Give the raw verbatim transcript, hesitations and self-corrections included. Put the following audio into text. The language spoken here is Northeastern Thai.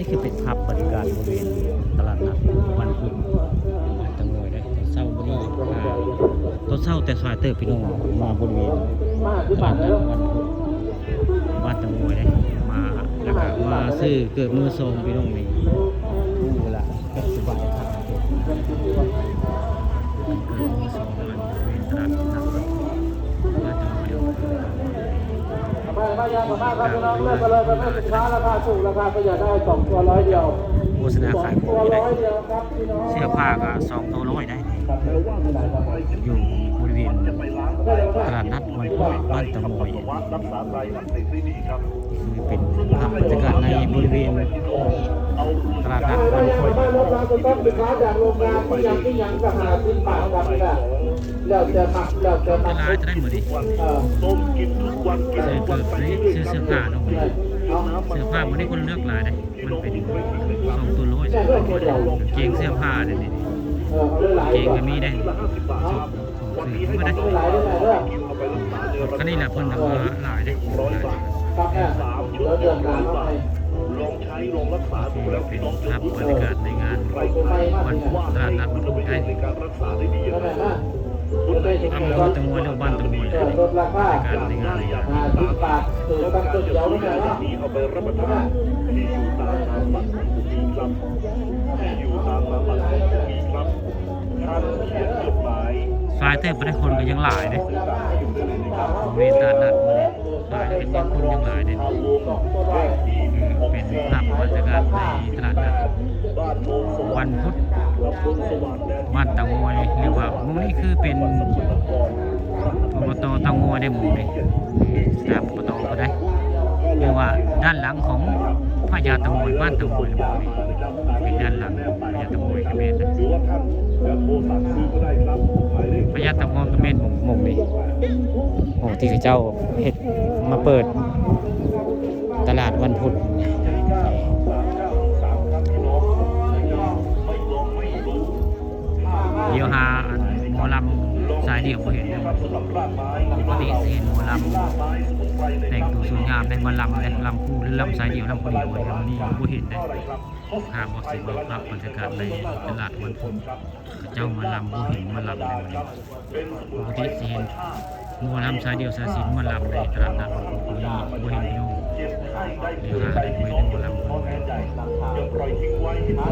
คือเป็นภาพบรรยากาศบริเวณตลาดนัดวันพุธบ้านตะโงยได้ตอนเช้าวันนี้มาตอนเช้าแต่สายเติบพี่น้องมาบริเวณตลาดนัดวันพุธบ้านตะโงยได้มาแล้วก็มาซื้อเกิดมือซองพี่น้องนี่กู้ละก็สิบบาทครับเกิดมือซองมันบริเวณตลาดนัดวันพุธบ้านตะโงย ไม่ไม่ยากมากครับพี่น้องเลือกไปเลยเป็นสินค้าราคาถูกราคาประหยัดได้สองตัวร้อยเดียว โฆษณาขายของ ตัว นี่ได้ ร้อยเดียวครับพี่น้อง เสื้อผ้าก็สองตัวร้อยได้ ครับเร็วว่าขนาดทำไม อยู่บริเวณตลาดนัดวันพุธบ้านตะโมย วัดรักษาไตรมันเป็นที่ดีครับ คือเป็นภาพบรรยากาศในบริเวณตลาดนัดวันพุธ บ้านรถเราจะต้องสินค้าจากโรงงานที่ยังที่ยังสหาสิบบาทครับนะแล้วจะหมักแล้วจะห ก็ มัก ร้ายจะได้หมดดิ เอ่อต้มกินทุกวันกิน ซื้อ ทุกวั เกิ น ด ไป ไป เรื่อย ซื้อ ๆค เสื้อ รับ ผ้าลงไป เอาน้ำมา เสื้อผ้าวันนี้คนเลือกหลายเลยมันเป็นสองตัวร้อยกางเกงเสื้อผ้าเนี่ยนี่ เออเอาหลาย เกง ๆ ก็มีได้ ละห้าสิบบาทครับ ส่งซื้อก็ได้ เอาหลายๆด้วยนะเด้อ ก็นี่แหละเพิ่นทำมาหลายเด้ ร้อยบาท ครับเนี่ย สามชุดหนึ่งร้อยบาทลองใช้ลองรักษาดูแล้วพี่น้องจะ ภาพ รู้ บรรยากาศในงานวันตลาดนัดวันพุธไทย ในการรักษาได้ดี อำเภอตะโมยหรือบ้านตะโมย เออลดราคา ในการในงาน ห้าสิบบาทคือตั้งต้นเดียวนี่แหละเนาะ นี้เอาไปรับประทานที่อยู่ตามนามบัตรของผู้มีครับที่อยู่ตามนามบัตรของผู้มีครับท่านเขียนจดหมาย สายเติบไปได้คนก็ยังหลายเด้ ซื้อตามที่อยู่ได้เลยนะครับ เวลานัดมาเนี่ยสายเป็นยังคนยังหลายเด้ ทาวน์โฮมเลขที่หนึ่งหก เป็น สี่ ภาพบรรยากาศในตลาดนัด บ้านโนนสวร วั ร น ค์ พุธ ตำบลสว่างแดน บ้านตะโมยหรือว่าหมู่นี้คือเป็น สกลนคร อบตตะโมยได้หมู่นี้ตามอบตก็ได้หรือว่าด้านหลังของพญาตะโมยบ้านตะโมยหมู่นี้เป็นด้านหลังพญาตะโมยก็แม่นนะ หรือว่าท่านจะโทรสั่งซื้อก็ได้ครับหมายเลข พญาตะโมยก็แม่นหมู่หมู่นี้หมู่ที่เขาเจ้าเฮ็ดมาเปิดตลาดวันพุธ สามเก้าสามครับพี่น้องไม่ลองไม่รู้ เดี๋ยวหาอันหมอลำสายเดี่ยวบ่เห็นเลย สำหรับรากไม้ ปกติสิเห็นหมอลำ รากไม้สมุนไพรใน แต่งตัวสวยงามในหมอลำแต่ลำคู่หรือลำสายเดี่ยวลำคนเดียวบ่เห็นนี่บ่เห็นได้หาบ่สิมาภาพบรรยากาศในตลาดวันพุธเขาเจ้ามาลำบ่เห็นมาลำเลยวันนี้ปกติสิเห็นหมอลำสายเดี่ยวสายสิญจน์มาลำในตลาดนัดวันพุธบ่เห็นพี่น้องเดี๋ยวหาบ่เห็นหมอลำคนเดียว